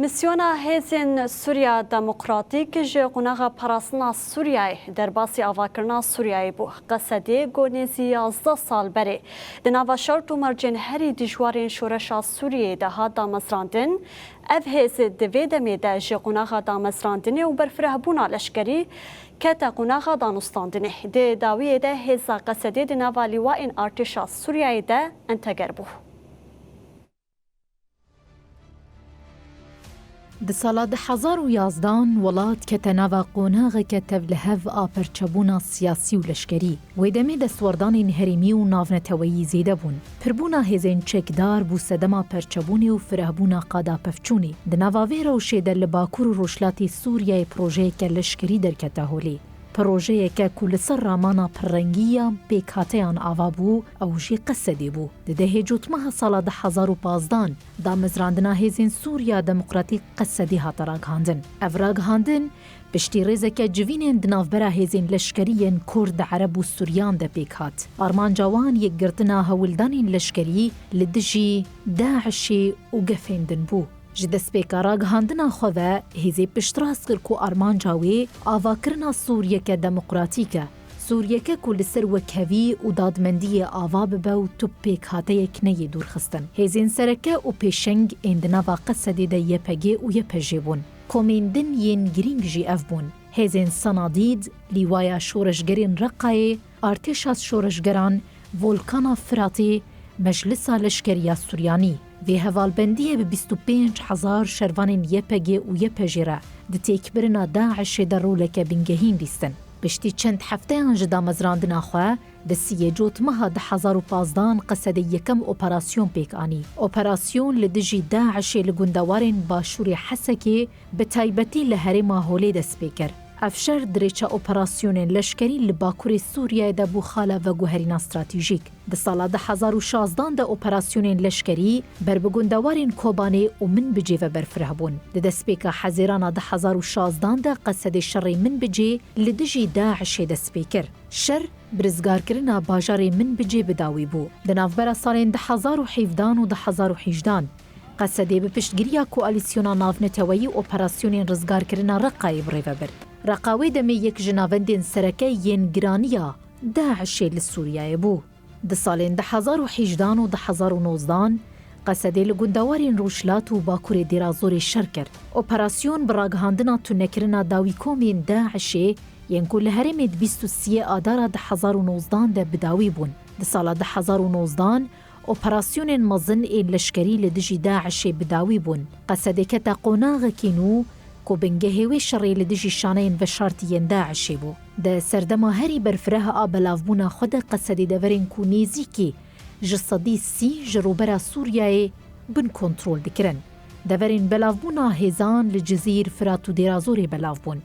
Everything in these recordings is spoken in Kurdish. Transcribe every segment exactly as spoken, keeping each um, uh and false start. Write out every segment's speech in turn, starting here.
Misyona Hêzên Sûriya Demokratîk ji qonaxa parastina Sûriyeyê derbasî avakirina Sûriyeyê bû. Qesedê ku nêzî yazdeh sal berê di nava şert û mercên herî dijwarên şoreşa Sûriyeyê de hat damezrandin, ev hêz di vê demê de ji qonaxa damezrandinê û berfirehbûna leşkerî kete qonaxa danûstandinê. Di dawiyê de hêza Qesedê di nava lîwayên artêşa Sûriyeyê de enteger bû. Di sala du hezar û yazdan welat kete nava qonaxeke tevlihev a perçebûna siyasî û leşkerî. Wê demê destwerdanên herêmî û navneteweyî zêde bûn. Pirbûna hêzên çekdar bû sedema perçebûnê û firehbûna qada pevçûnê. Di nava vê rewşê de li Bakur û Rojhilatê Sûriyeyê projeyeke leşkerî derkete holê. Projeyeke ku li ser ramana pirrengî ya pêkhateyan ava bû, ew jî Qesedê bû. Di dehê Cotmeha sala du hezar û pazdan, damezrandina Hêzên Sûriya Demokratîk Qesedê hate ragihandin. Ev ragihandin piştî rêzeke civînên di navbera hêzên leşkerî yên Kurd, Ereb û Suryan de pêk hat. Armanca wan yekgirtina hewldanên leşkerî li dijî DAIŞê û gefên din bû. Ji destpêka ragihandina xwe ve hêzê piştrast kir ku armanca wê avakirina Sûriyeke demokratîk e. Sûriyeke ku li ser wekhevî û dadmendiyê ava bibe û tu pêkhateyek neyê dûrxistin. Hêzên sereke û pêşeng ên di nava Qesedê de Y P G û Y P J bûn. Komên din yên girîng jî ev bûn: Hêzên Senadîd, Lîwaya Şoreşgerên Reqayê, Artêşa Şoreşgeran, Volkana Firatê, Meclisa Leşkerî ya Suryanî. Vê hevalbendiyê bi bîst û pênc hezar şervanên Y P G û Y P J re di têkbirina DAIŞê de roleke bingehîn lîstin. Piştî çend hefteyan ji damezrandina xwe, di siyê Cotmeha du hezar û pazdan Qesedê yekem operasyon pêk anî. Operasyon li dijî DAIŞê li gundewarên başûrê Hesekê, bi taybetî li herêma Holê dest pê kir. Ev şer di rêça operasyonên leşkerî li bakurê Sûriyeyê de bû xala veguherîna stratejîk. Di sala du hezar û şazdan de operasyonên leşkerî ber bi gundewarên Kobanê û Minbicê ve berfireh bûn. Di destpêka Hezêrana du hezar û şazdan de Qesedê şerê Minbicê li dijî DAIŞê dest pê kir. Şer bi rizgarkirina bajarê Minbicê bi dawî bû. Di navbera salên du hezar û hevdan û du hezar û hejdan, Qesedê bi piştgiriya Koalîsyona Navneteweyî operasyonên rizgarkirina Reqayê bi rê ve bir. Reqa wê demê yek ji navendên sereke yên giraniya DAIŞê li Sûriyeyê bû. Di salên du hezar û hejdan û du hezar û nozdan, Qesedê li gundewarên Rojhilat û Bakurê Dêrazorê şer kir. Operasyon bi ragihandina tunekirina dawî komên DAIŞê yên ku li herêmê di bîst û siyê Adara du hezar û nozdan de bi dawî bûn. Di sala du hezar û nozdan, operasyonên mezin ên leşkerî li dijî DAIŞê bi dawî bûn. Qesedê kete qonaxekî nû ku bingehê wê şerê li dijî şaneyên veşartî yên DAIŞê bû. Di serdema herî berfireh a belavbûna xwe de Qesedê deverên ku nêzîkî ji sedî sî ji rûbera Sûriyeyê bin kontrol dikirin. Deverên belavbûna hêzan li Cizîr, Firat û Dêrazorê belav bûn.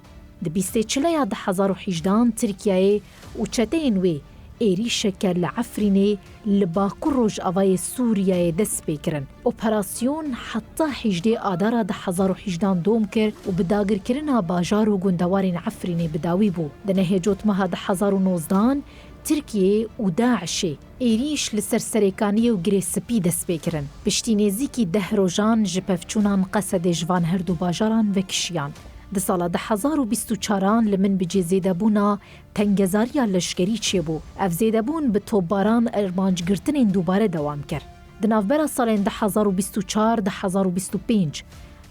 Di bîstê Çileya du hezar û hejdan Tirkiyeyê û çeteyên wê êrîşeke li Efrînê li bakur rojavayê Sûriyeyê dest pê kirin. Operasyon heta hejdê Adara du hezar û hejdan dom kir û bi dagirkirina bajar û gundewarên Efrînê bi dawî bû. Di nehê Cotmeha du hezar û nozdan Tirkiyê û DAIŞê êrîş li ser Serêkaniyê û Girê Spî dest pê kirin. Piştî nêzîkî deh rojan ji pevçûnan Qesedê ji van her du bajaran vekişiyan. Di sala du hezar û bîst û çaran li Minbicê zêdebûna tengezariya leşkerî çêbû. Ev zêdebûn bi topbaran armancgirtinên dubare dewam kir. Di navbera salên du hezar û bîst û çar, du hezar û bîst û pênc,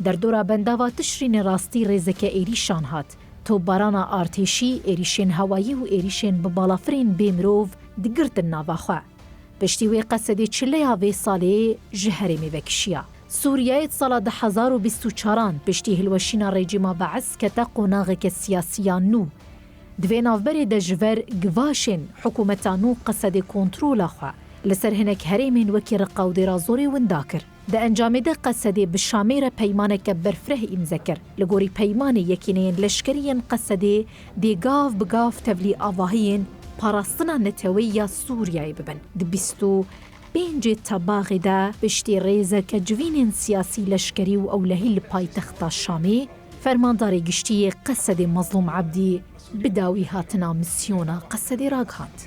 derdora bendava Tişrînê rastî rêzeke êrîşan hat. Topbarana artêşî, êrîşên hewayî û êrîşên bi balafirên bêmirov digirtin nava xwe. Piştî wê Qesedê Çileya vê salê ji herêmê vekişiya. Sûriyeyê di sala du hezar û bîst û çaran piştî hilweşîna rejîma Beis kete qonaxeke siyasî ya nû. Di vê navberê de ji ver givaşên hikûmeta nû Qesedê kontrola xwe li ser hinek herêmên wekî Reqa û Dêrazorê winda kir. Di encamê de Qesedê bi Şamê re peymaneke berfireh îmze kir. Li gorî peymanê yekîneyên leşkerî yên Qesedê dê gav bi gav tevlî avahiyên parastina neteweyî ya Sûriyeyê bibin. Di bîst û pêncê Tebaxê de piştî rêzeke civînên siyasî, leşkerî û ewlehî li paytexta Şamê, Fermandarê Giştî yê Qesedê Mezlûm Ebdî bi dawî hatina misyona Qesedê ragihand.